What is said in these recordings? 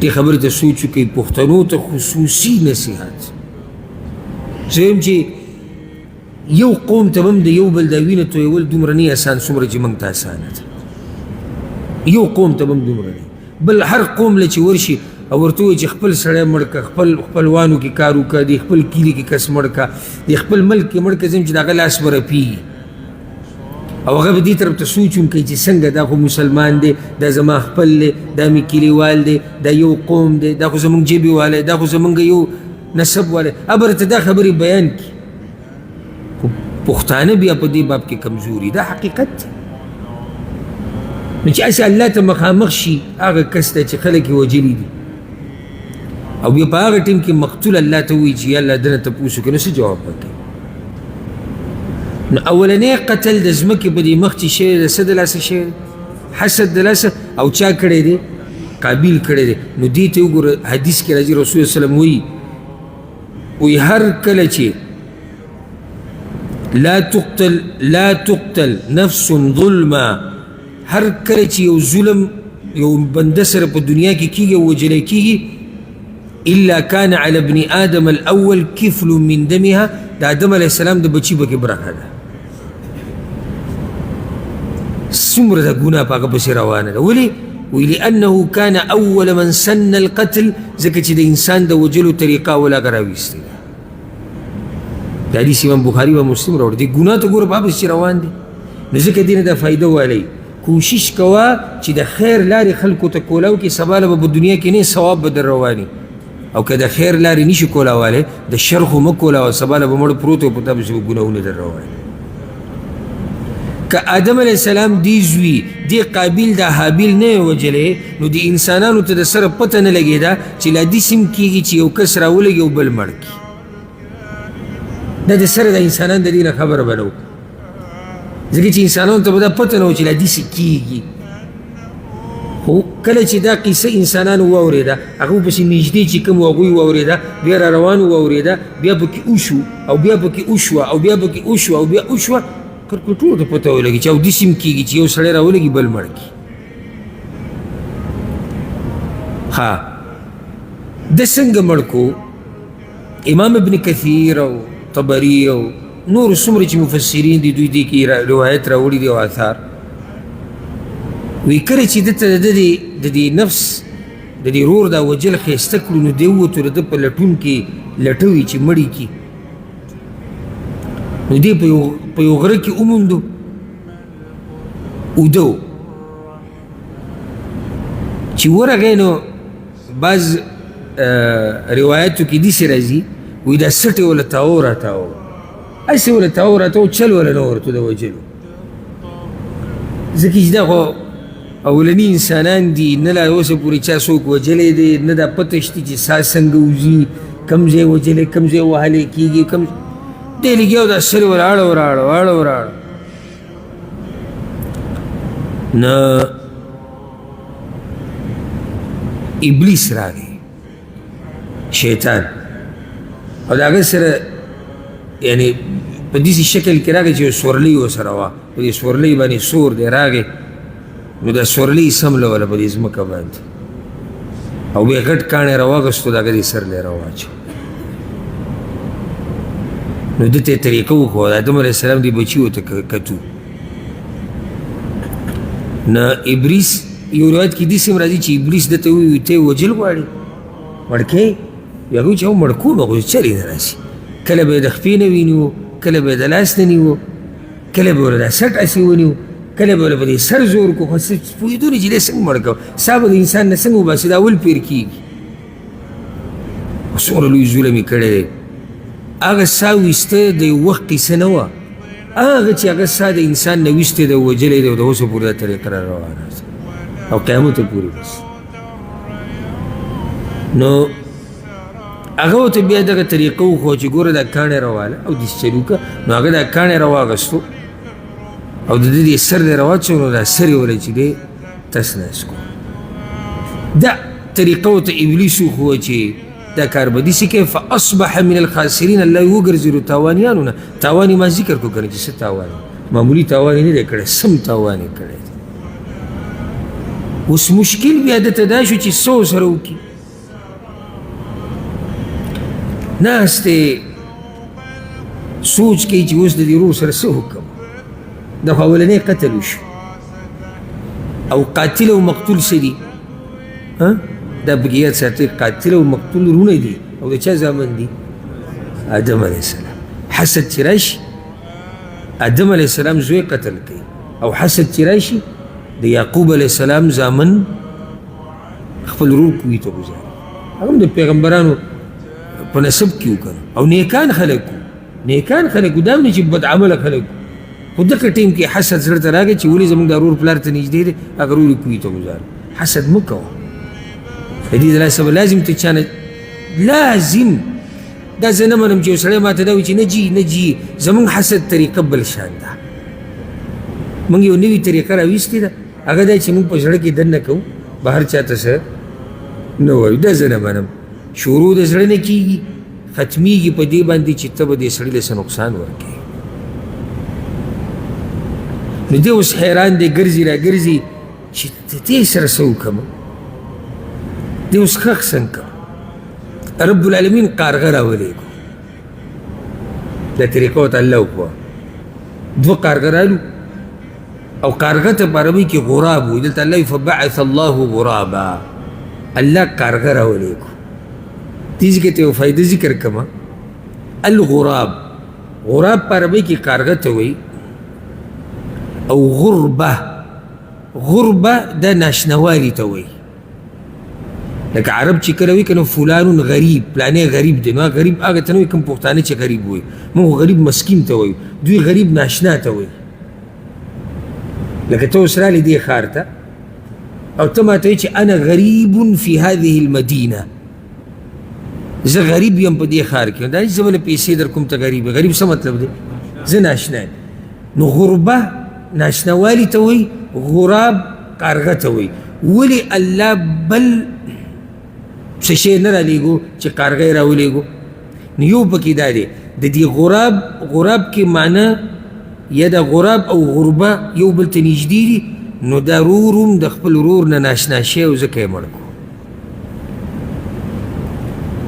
دې خبرې ته سوچ وکړئ. پښتنو ته خصوصي نصیحت زه وایم چې یو قوم ته هم د یو بل د وینه تویول دومره نه اسان څومره چې موږ ته اسانه ده. یو قوم ته هم دومره نه، بل هر قوم له چې ورشي او ورته ووایي چې خپل سړی مړ که، خپل خپلوانو کې کار وکړه، د خپل کلي کې کس مړ که، د خپل ملک کې مړ که، ځم چې د هغه لاس به رپېږي او هغه به دې طرف ته سوچ هم کوي چې څنګه دا خو مسلمان دی، دا زما خپل دی، دا مې کلیوال دی، دا یو قوم دی، دا خو زموږ ژبې والی، دا خو زموږ یو نسب والی، هغه ورته دا خبرې بیان کړي. خو پښتانه بیا په دې باب کې کمزوري، دا حقیقت دی. نو چې هسې الله ته مخامخ شي هغه کس ته چې خلک یې وژلي دي او بیا په هغه ټیم کې مقتول الله ته ووایي چې یا الله دنه تپوس وکړي، نو څه جواب ورکوي؟ نو اولنی قتل د ځمکې په دې مخ چې شوی د څه د لاسه شوی؟ حسد د لاسه. او چا کړی دی؟ قابیل کړی دی. نو دې ته وګوره، حدیث کې راځي رسول الله وسلم وایي، وایي هر کله چې لا تقتل لا تقتل نفس ظلما، هر کله چې یو ظلم یو بنده سره په دنیا کې کېږي او وژلی کېږي، الا کان علی ابن آدم الاول کفل من دمها، د آدم علیه السلام د بچي پکې برخه ده. څومره د ګناه په هغه پسې روانه ده. ولې؟ وایي لأنه کان اول من سن القتل، ځکه چې د انسان د وژلو طریقه اول هغه راویستې ده. د حدیث امام بخاري و مسلم راوړی دی. ګناه ته ګوره په هغه پسې روان دي. نو ځکه دې نه دا فایده والی، کوشش کوه چې د خیر لارې خلکو ته کولاو کې، سبا له به په دنیا کې نه ثواب به در رواني، او که د خیر لارې نشي کولاوالی د شر خو مه کولاوه، سبا له به مړ پروت او په تا پسې به ګناهونه در روان. که آدم علیه السلام دې زوی دې قابیل د هابیل نه یې وژلی، نو د انسانانو ته د سره پته نه لګېده چې لا داسې هم کېږي چې یو کس راولګي او بل مړ کړي. دا د سره د انسانان د دې نه خبره به نه وو، ځکه چې انسانانو ته به دا پته نه وه چې لا داسې کېږي. خو کله چې دا قصه انسانانو واورېده، هغه پسې نږدې چې کوم هغوی واورېده، بیا را روان واورېده، بیا پکې وشو او بیا پکې وشوه او بیا پکې وشوه او بیا وشوه، خلکو ټولو ته پته ولګي چې او داسې هم کېږي چې یو سړی راولګي بل مړ کړي. ها ده څنګه مړ کو؟ امام ابن کثیر او طبري او نور څومره چې مفسرین دي دوی دې کې روایت راوړي دي او آثار وایي کله چې ده ته د دې د دې نفس د دې ورور دا وجل ښایسته کړو، نو دی ووتو د ده په لټون کې لټوي چې مړی کړي. نو دی په یو غره کې وموندو، اوده و. چې ورغی نو بعض روایتو کې داسې راځي، وایي دا سټې وله تاو راتاو، هسې وله تاو راتاو، چل وله نه ورتو د وژلو، ځکه چې دا خو اولني انسانان دي، نه لا اوسه پورې چا څوک وژلی دی، نه دا پته شته چې سا څنګه وځي، کوم ځای وژلی، کوم ځای وهلی کېږي، کوم دی لګیا و دا سر یې ولاړه وراړه واړه وراړه. نه ابلیس راغی، شیطان، او د هغه سره یعنی په داسې شکل کې راغی چې یو سورلۍ ورسره وه، په دې سورلۍ باندې سور دی راغی، نو دا سورلۍ سملوله په دې ځمکه باندې، او بیا غټ کاڼی راواغستو، د هغه دې سر له یې راواچو. نو ده ته یې طریقه وښوده، آدم علیه السلام دې بچي ورته کتو. نه ابلیس یو روایت کې داسې هم راځي چې ابلیس ده ته ووایي ته یې وژل غواړې مړ کوې؟ بیا هغوی چې هو مړ کوم، خو چلې نه راسي. کله به یې د خپې نه ونیو، کله به یې د لاس نه نیو، کله به یې ورله دا سټ هسې ونیو، کله به ورله په دې سر زور کړو، خو څه پوهېدو نه چې دی څنګه مړ کړو، ساه به د انسان نه څنګه وباسي، دا اول پېر کېږي. څومره لوی ظلم یې کړی دی. هغه ساه ویسته د یو وخت قصه نه وه، هغه چې هغه ساه د انسان نه ویستې ده، وژلی دی، او د اوسه پورې دا طریقه را روانه ده او قیامته پورې بس. نو هغه ورته بیا دغه طریقه وښوه چې ګوره دا کاڼی راواله او داسې چل وکړه. نو هغه دا کاڼی راواغستو او د دې سر دی راواچو، نو دا سر یې وله چې دی تس نس کړو. دا طریقه ورته ابلیس وښوه چې دا کار به داسې کوي. فاصبح من الخاسرین، الله یې وګرځېدو تاوانیانو نه. تاوان یې ما ذکر کړو که نه چې څه تاوان، معمولي تاوان یې نه دی کړی، سم تاوان یې کړی دی. اوس مشکل بیا ده ته دا شو چې څه ورسره وکړي. ناست دی سوچ کوي چې اوس د دې ورور سره څه وکړم. دا خو اولنی قتل وشو، او قاتل او مقتول څه دي؟ دا پکې یاد ساتئ، قاتل او مقتول وروڼه دي، او د چا زامن دي؟ آدم علیه السلام. حسد چې راشي آدم علیه السلام زوی قتل کوي، او حسد چې راشي د یعقوب علیه السلام زامن خپل ورور کوي ته ګوزاري. هغه هم د پیغمبرانو په نسب کې وکړه، او نیکان خلک وو، نیکان خلک وو، دا هم نه چې بدعمله خلک وو، خو دغه ټایم کې حسد زړه ته راغی چې ولې زموږ دا ورور پلار ته نږدې دی، هغه ورور یې کوهي ته ګوزاره. حسد مه کوه، د دې د لاسه به لازم ته چا نه لازم دا زه نه منم چې یو سړی ماته دا وایي چې نه جي نه جي. زموږ حسد طریقه بل شان ده، موږ یو نوې طریقه راویستې ده، هغه دا چې موږ په زړه کې دننه کوو، بهر چا ته څه نه وایو. دا زه نه منم. شروع د زړه نه کېږي، ختمېږي په دې باندې چې ته به دې سړي له څه نقصان ورکوې. نو دی اوس حیران دی، ګرځي را ګرځي چې د دې سره څه وکړم، دی اوس ښخ څنګه کړم. رب العالمین قارغه راولېږو، دا طریقه ورته الله وکړه. دوه قارغه رالو، او قارغه ته په عربي کې غراب وایي. دلته الله وایي فبعث الله غرابا، الله قارغه راولېږو. دې ځکه ته یو فایده ذکر کړم. الغراب، غراب په عربي کې قارغه ته وایي، او غربه، غربه د ناشنوالي ته وایي. لکه عرب چې کله وایي که نه فلان غریب، پلانی غریب دی، نو هغه غریب هغه ته نه وایي کوم پښتانه چې غریب وایي، موږ غریب مسکین ته وایو، دوی غریب ناشنا ته وایي. لکه ته اوس رالې دې ښار ته او ته ماته وایې چې انا غریب فی هذه المدینه، زه غریب یم په دې ښار کې، دا نه چې زه به له پیسې در کوم ته غریب یې. غریب څه مطلب دی؟ زه ناشنا یم. نو غربه ناشناوالي ته وایي، غراب قارغه ته وایي. ولې الله بل څه شی نه رالیږو چې قارغه یې راولېږو؟ نو یو پکې دا دی د دې غراب، غراب کې معنی یا د غراب او غربه یو بل ته نږدې دي، نو دا رور هم د خپل ورور نه ناشنا شی او ځکه یې مړ کړو.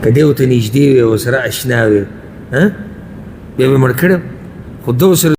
که دی ورته نږدې وی او سره اشنا وی، بیا به یې مړ کړی، خو ده ورسره